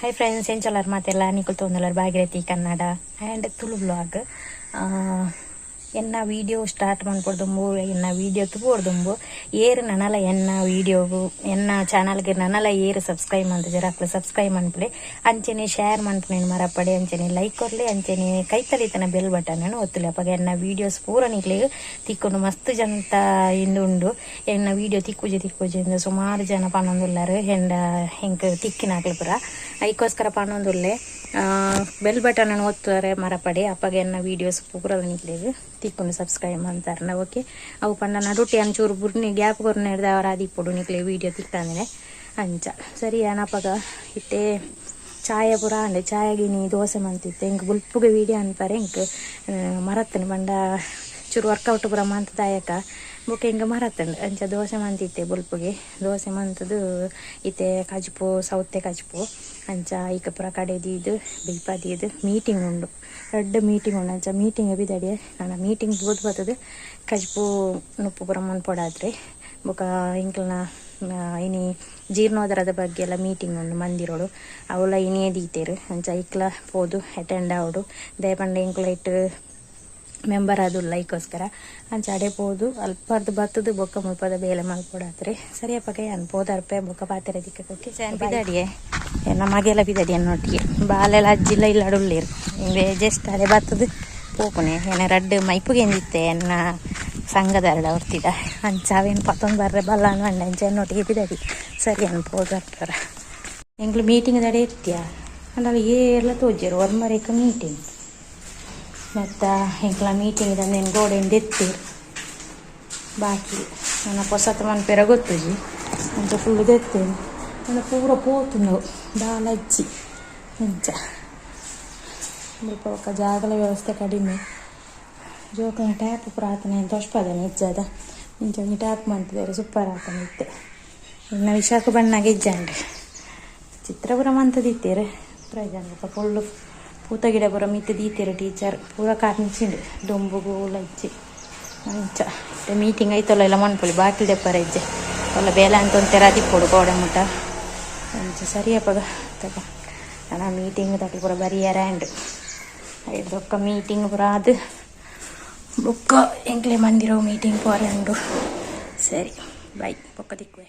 Hi friends, ಎಂಚೊಲ್ಲರ್ ಮಾತೆಲ್ಲ ನಿಕುಲು ತೂವೊಂದುಲ್ಲರ್ Bhagirathi Kannada and Tulu vlog. ಎನ್ನ ವೀಡಿಯೋ ಸ್ಟಾರ್ಟ್ ಮನ್ಪೊಡ್ದುಂಬು, ಎನ್ನ ವೀಡಿಯೋ ತೂವೊಡ್ದುಂಬು, ಏರ್ ನನಲ ಎನ್ನ ವೀಡಿಯೋಗು ಎನ್ನ ಚಾನಲ್ಗೆ ನನಲ ಏರ್ ಸಬ್ಸ್ಕ್ರೈಬ್ ಮಂತುಜೆರ್ ಅಕ್ಲು ಸಬ್ಸ್ಕ್ರೈಬ್ ಮನ್ಪುಲೆ. ಅಂಚೆನೆ ಶೇರ್ ಮನ್ಪುನೆನ್ ಮರಪಡೆ. ಅಂಚೆನೆ ಲೈಕ್ ಕೊರ್ಲೆ. ಅಂಚೆನೆ ಕೈತಲಿತನ ಬೆಲ್ ಬಟನ್ ಒತ್ತುಲೆ. ಅಪಗ ಎನ್ನ ವೀಡಿಯೋಸ್ ಪೂರ ನಿಕ್ಲೆಗ್ ತಿಕ್ಕುಂಡು. ಮಸ್ತ್ ಜನತ ಇಂದು ಉಂಡು, ಎನ್ನ ವೀಡಿಯೋ ತಿಕ್ಕುಜಿ ತಿಕ್ಕುಜಿ ಇಂದು ಸುಮಾರು ಜನ ಪನೊಂದುಲ್ಲಾರ್. ಎಂಡ ಎಂಕ್ ತಿಕ್ಕಿನಾಕ್ಲು ಪೂರ ಐಕೋಸ್ಕರ ಪನೊಂದುಲ್ಲೆ, ಬೆಲ್ ಬಟನ್ ಒತ್ತುವರೆ ಮರಪಡೆ. ಅಪಗ ಎನ್ನ ವೀಡಿಯೋಸ್ ಪೂರ ನಿಕ್ಲೆಗ್ ತಿಕ್ಕುಂಡು ಸಬ್ಸ್ಕ್ರೈಬ್ ಮಂತಾರ್ನ. ಓಕೆ, ಅವು ಪಂಡ ನಡುಟೆ ಅಂಚೂರು ಬುರ್ನಿ ಗ್ಯಾಪ್ ಕೊರ್ನೆರ್ದ್ ಅವರ ಆದಿಪ್ಪೊಡು ನಿಕ್ಲೆ ವೀಡಿಯೋ ತಿಕ್ಕಂದಿನೆ ಅಂಚ. ಸರಿ, ಅಪಗ ಇತ್ತೆ ಚಾಯ ಪೂರ ಆಂಡ್. ಚಾಯಗಿನಿ ದೋಸೆ ಮಂತಿತ್ತೆ. ಎಂಕ್ ಬುಲ್ಪುಗೆ ವೀಡಿಯೋ ಅನ್ಪರೆ ಎಂಕ್ ಮರತ್ತನ ಪಂಡ ಚೂರು ವರ್ಕೌಟ್ ಪೂರ ಮಂತ್ ದಾಯಕ ಬೊಕ ಎಂಕ್ ಮರತ್ತಂಡು. ಅಂಚ ದೋಸೆ ಮಂತಿತ್ತೆ. ಬುಲ್ಪುಗೆ ದೋಸೆ ಮಂತದು ಇತ್ತೆ ಕಜ್ಪು, ಸೌತೆ ಕಜ್ಪು. ಅಂಚ ಐಕ ಪೂರ ಕಡೆ ದೀದ್ ಬೇಯ್ಪ ದೀದ್ ಮೀಟಿಂಗ್ ಉಂಡು, ರಡ್ಡ್ ಮೀಟಿಂಗ್ ಉಂಡು. ಅಂಚ ಮೀಟಿಂಗ್ ಬಿದಡಿ ನನ್ನ ಮೀಟಿಂಗ್ ಪೋದು ಬತ್ತದು ಕಜ್ಪು ನುಪ್ಪು ಪೂರ ಮನ್ಪೊಡಾತ್ರೆ. ಬೊಕ ಎಂಕಲ್ನ ಇನಿ ಜೀರ್ಣೋದ್ಧಾರದ ಬಗ್ಗೆ ಎಲ್ಲ ಮೀಟಿಂಗ್ ಉಂಡು ಮಂದಿರೋಡು. ಅವುಲ ಇನಿಯೇ ದೀತೆರ್. ಅಂಚ ಐಕ್ಲ ಪೋದು ಅಟೆಂಡ್ ಆವೊಡು. ದಾಯೆ ಪಂಡ ಎಂಕುಲ ಇಟ್ಟು ಮೆಂಬರ್ ಆದುಲ್ಲ, ಐಕೋಸ್ಕರ. ಅಂಚ ಅಡೆ ಪೋದು ಅಲ್ಪರ್ದ್ ಬತ್ತದು ಬೊಕ್ಕ ಮುಲ್ಪದ ಬೇಲೆ ಮಲ್ಪೊಡಾತ್ರೆ. ಸರಿ ಅಪ್ಪಗೆ, ಯಾನ್ ಪೋದರ್ಪೆ, ಬೊಕ್ಕ ಪಾತೆರ ದಿಕ್ಕಕ್ಕೆ ಬಿದಡಿಯೆ. ಎನ್ನ ಮಗೆಲ ಬಿದಡಿ ಎನ್ನೊಟ್ಟಿಗೆ. ಬಾಲೆಲ ಅಜ್ಜಿಲ್ಲ ಇಲ್ಲಡುಲ್ಲೇರು. ಇಂದೆ ಜಸ್ಟ್ ಅಡೆ ಬತ್ತದು ಪೋಪುನೆ. ಎನ್ನ ರಡ್ಡ್ ಮೈಪುಗೆ ಎಂದಿತ್ತೆ ಎನ್ನ ಸಂಘದಾರಡ ಹೊರ್ತಿದ. ಅಂಚ ಅವೇನು ಪತ್ತೊಂದು ಬರ್ರೆ ಬಲ್ಲ ಅನ್ವಂಡ. ಅಂಚ ಎನ್ನೊಟ್ಟಿಗೆ ಬಿದಡಿ. ಸರಿ, ಅನ್ ಪೋದರ್ಪರ. ಎಂಕ್ಲು ಮೀಟಿಂಗ್ ದಡೆ ಇರ್ತೀಯ ಅಂಡಲ ಏರ್ಲ ತೋಜೆರು. ಒರ್ಮರೇಕ ಮೀಟಿಂಗ್ ಮತ್ತ ಎಂಕ್ಲ ಮೀಟಿಂಗ್ ದಂದೇನು ಗೋಡೆನ್ ದೆತ್ತೀರ್ ಬಾಕಿ ನನ್ನ ಪೊಸತ್ ಮನ್ಪೆರ ಗೊತ್ತುಜಿ. ಅಂಚ ಫುಲ್ ದೆತ್ತೇನೆ. ನನ್ನ ಪೂರ ಪೋತುಂಡು ದಾಲ ಅಜ್ಜಿ. ಅಂಚ ಮುಲ್ಪ ಬೊಕ್ಕ ಜಾಗಲ ವ್ಯವಸ್ಥೆ ಕಡಿಮೆ. ಜೋಕುಲ್ನ ಟ್ಯಾಪ್ ಪೂರ ಆತನೆ ತೋಷ್ಪದೇನೆ ಇಜ್ಜಾದ. ಇಂಚ ಒಂಜಿ ಟ್ಯಾಪ್ ಮಂತುದೆರ್, ಸೂಪರ್ ಆತನ ಇತ್ತೆ. ಇನ್ನ ವಿಶಾಖ ಬಣ್ಣಗೆ ಇಜ್ಜಾಂಡ್. ಚಿತ್ರ ಪೂರ ಮಂತದಿತ್ತೆರ್ ಪ್ರಯೋಜನ. ಬೊಕ್ಕ ಫುಲ್ಲು ಪೂತ ಗಿಡ ಪೂರ ಮಿತ್ತ್ ದೀತೆರ್ ಟೀಚರ್. ಪೂರ ಕಾರ್ನಿಚಿಂಡ್ ದೊಂಬುಗು ಲಜ್ಜಿ. ಅಂಚ ಇತ್ತೆ ಮೀಟಿಂಗ್ ಐತಲ್ಲ ಎಲ್ಲ ಮನ್ಪೊಲಿ. ಬಾಕಿಲ್ ದೆಪ್ಪರ ಇಜ್ಜೆ. ಒಲ್ಲ ಬೇಲೆ ಅಂತ ಒಂತೆರ ದಿಪ್ಪೊಡು ಗೋಡೆ ಮುಟ್ಟ. ಅಂಚ ಸರಿ ಅಪಗ ತಗ ನನ್ನ ಮೀಟಿಂಗ್ ತಕಲ್ ಪೂರ ಬರಿಯರ ಆಂಡ್. ಐಡ್ದ್ ಮೀಟಿಂಗ್ ಪೂರ ಆದ್ ಬೊಕ್ಕ ಎಂಕ್ಲೆ ಮಂದಿರ ಮೀಟಿಂಗ್ ಪೋರೆ ಉಂಡು. ಸರಿ, ಬೈ, ಬೊಕ್ಕ ತಿಕ್ಕುವೆ.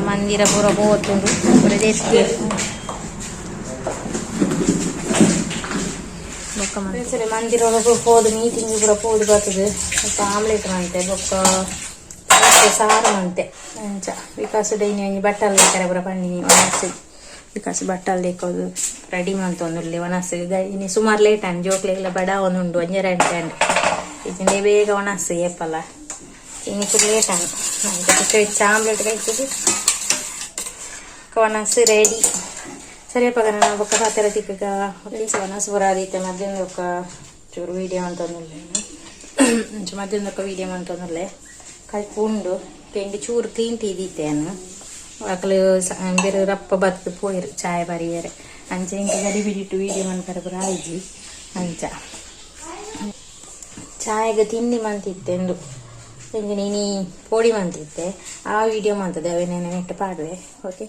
ಮಂದಿರ ಪೂರ ಪೋತುಂಡು ಪೂರ ದೆತ್ತೆರ್. ಬೊಕ್ಕ ಸರಿ, ಮಂದಿರ ಪೋದು ಮೀಟಿಂಗ್ ಪೂರ ಪೋದು ಬರ್ತದೆ. ಬೊಕ್ಕ ಆಮ್ಲೆಟ್ ಮಂತೆ, ಬೊಕ್ಕ ಸಾರು ಮಂತೆ. ಅಂಚ ವಿಕಾಸ್ ಡೈನಿ ಒಂಜಿ ಬಟ್ಟಲ್ ದೇಕರೆ ಪೂರ ಪಂಡಿನಿ. ಒಣಸ್ ವಿಕಾಸ್ ಬಟ್ಟಲ್ ದೇಕೋದು ರೆಡಿ ಮಂತೊಂದುಲ್ಲೆ ಒಣಸ್. ಇನಿ ಸುಮಾರು ಲೇಟ್ ಆಂಡ್. ಜೋಕ್ಲೆಗ್ಲ ಬಡ ಒಂದುಂಡು. ಒಂಜರೆ ಗಂಟೆ ಆಂಡ್. ಇಜ್ಜಿಂಡ ಬೇಗ ಒಣಸ್ ಏಪಲ. ಇನಿ ಫುಲ್ ಲೇಟ್ ಆಂಡ್. ಅಂಚ ಆಮ್ಲೆಟ್ ಕೈತದು ಒಣಸ್ ರೆಡಿ. ಸರಿ ಅಪ್ಪಗ, ನಾನು ಬೊಕ್ಕ ಪಾತೆರ ತಿಕ್ಕಗ. ಒಣಸ್ ಪೂರ ಆದಿತ್ತೆ. ಮಧ್ಯಾಹ್ನ ಬೊಕ್ಕ ಚೂರು ವೀಡಿಯೋ ಮಂತೊಂದುಲ್ಲೆ. ಅಂಚ ಮಧ್ಯಾಹ್ನ ಬೊಕ್ಕ ವೀಡಿಯೋ ಮಂತೊಂದುಲ್ಲೆ. ಕಜ್ಪು ಉಂಡು. ಎಂಕ್ ಚೂರು ಕ್ಲೀನ್ ಟೀ ದೀತೆ ಯಾನ್. ಅಕ್ಲು ಬೇರೆ ರಪ್ಪ ಬತ್ತು ಪೋಯೆರ್ ಚಾಯ್ ಬರಿಯರೆ. ಅಂಚ ಎಂಕ್ ಗಡಿ ಬಿಡಿಟ್ಟು ವೀಡಿಯೋ ಮನ್ಪರೆ ಪೂರ ಆಯ್ಜಿ. ಅಂಚ ಚಾಯಗ್ ತಿಂಡಿ ಮಂತಿತ್ತೆ ಉಂದು ಎಂಜಿನ ಇನಿ ಪೋಡಿ ಮಂತಿತ್ತೆ. ಆ ವಿಡಿಯೋ ಮಂತದೆ, ಅವೇನೇನ ನೆಟ್ ಪಾಡುವೆ. ಓಕೆ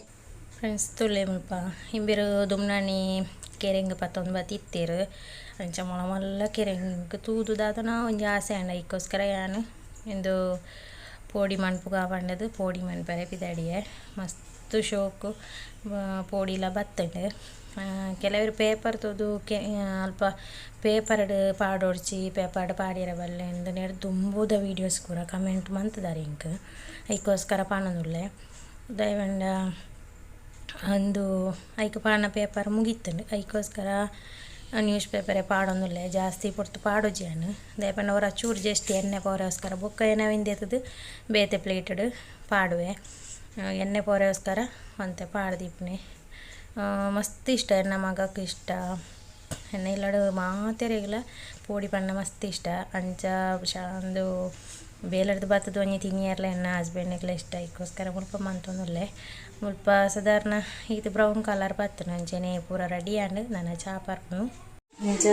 ಫ್ರೆಂಡ್ಸ್, ತುಲೆ ಮುಲ್ಪ ಇಂಬೆರು ದುಮ್ನಾಣಿ ಕೆರೆಂಗ್ ಪತ್ತೊಂದು ಬತ್ತಿತ್ತೆರ್. ಅಂಚ ಮೊಲ ಮಲ್ಲ ಕೆರೆಂಗ್ ತೂದು ದಾದನ ಒಂಜಿ ಆಸೆ ಆಂಡ. ಐಕೋಸ್ಕರ ಯಾನ್ ಇಂದು ಪೋಡಿ ಮನ್ಪುಗ ಪಂಡದು ಪೋಡಿ ಮನ್ಪರೆ ಪಿದಡಿಯೆ. ಮಸ್ತ್ ಶೋಕು ಪೋಡಿಲ ಬತ್ತುಂಡು. ಕೆಲವೆರ್ ಪೇಪರ್ ತೂದು ಅಲ್ಪ ಪೇಪರ್ಡ್ ಪಾಡೊಡ್ಚಿ, ಪೇಪರ್ಡ್ ಪಾಡ್ಯೆರೆ ಬಲ್ಲೆ ಇಂದ್ ನೆರ್ದ್ ದುಂಬುದ ವೀಡಿಯೋಸ್ ಪೂರ ಕಮೆಂಟ್ ಮಂತುದಾರ್ ಎಂಕ್. ಐಕೋಸ್ಕರ ಪನೊಂದುಲ್ಲೆ. ದಾಯೆ ಪಂಡ ಅಂದು ಐಕ್ ಪಾಡ್ನ ಪೇಪರ್ ಮುಗಿತ್ಂಡ್. ಐಕೋಸ್ಕರ ನ್ಯೂಸ್ ಪೇಪರೇ ಪಾಡೊಂದುಲ್ಲೆ. ಜಾಸ್ತಿ ಪೊರ್ತು ಪಾಡುಜಿ ಯಾನ್. ದಾಯೆ ಪಂಡ ಒರ ಚೂರು ಜಸ್ಟ್ ಎಣ್ಣೆ ಪೋರೆಗೋಸ್ಕರ. ಬೊಕ್ಕ ಎನವಿಂದೆತ್ತುದು ಬೇತೆ ಪ್ಲೇಟ್ಡ್ ಪಾಡುವೆ. ಎಣ್ಣೆ ಪೋರೆಗೋಸ್ಕರ ಒಂತೆ ಪಾಡ್ದಿಪ್ಪುನೆ. ಮಸ್ತ್ ಇಷ್ಟ, ಎನ್ನ ಮಗಕ್ ಇಷ್ಟ, ಎನ್ನ ಇಲ್ಲಡ್ ಮಾತೆರೆಗ್ಲ ಪೋಡಿ ಪಂಡ ಮಸ್ತ್ ಇಷ್ಟ. ಅಂಚ ಉಂದು ಬೇಲೆಡ್ದ್ ಬತ್ತುದು ಒಂಜಿ ತಿನಿಯರ್ಲ ಎನ್ನ ಹಸ್ಬೆಂಡ್ಗ್ಲ ಇಷ್ಟ. ಐಕೋಸ್ಕರ ಮುಲ್ಪ ಮಂತೊಂದುಲ್ಲೆ. ಮುಲ್ಪ ಸಾಧಾರಣ ಈತ್ ಬ್ರೌನ್ ಕಲರ್ ಬತ್ತುಂಡು. ಅಂಚನೆ ಪೂರ ರೆಡಿ ಆಂಡ್. ನನ ಚಾ ಪರ್ಪುನು. ಅಂಚ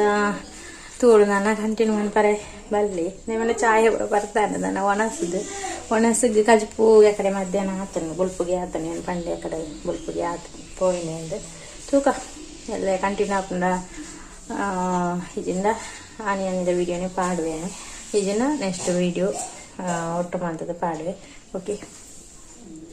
ತೂಡು, ನನ ಕಂಟಿನ್ಯೂ ಮನ್ಪರೆ ಬಲ್ಲಿ. ದಾಯೆ ಪಂಡ ಚಾಯ್ ಪೂರ ಬರ್ತಂಡು. ನನ ಒಣಸುದು ಒಣಸಿಗೆ ಕಜ್ಪು ಯಕಡೆ ಮಧ್ಯಾಹ್ನ ಆತನು ಬೊಲ್ಪುಗೆ ಆತನು ಏನು ಪಂಡೆ ಕಡೆ ಬೊಲ್ಪುಗೆ ಆತ ಪೋಯಿನೆ ಅಂದ್ ತೂಕ ಎಲ್ಲ ಕಂಟಿನ್ಯೂ ಆಪುಂಡ ಇಜಿಂದ ಆನಿ ಆನಿದ ವೀಡಿಯೋನೇ ಪಾಡುವೆ. ಇಜಿನ ನೆಕ್ಸ್ಟ್ ವೀಡಿಯೋ ಒಟ್ಟು ಮಂತದ ಪಾಡುವೆ. ಓಕೆ.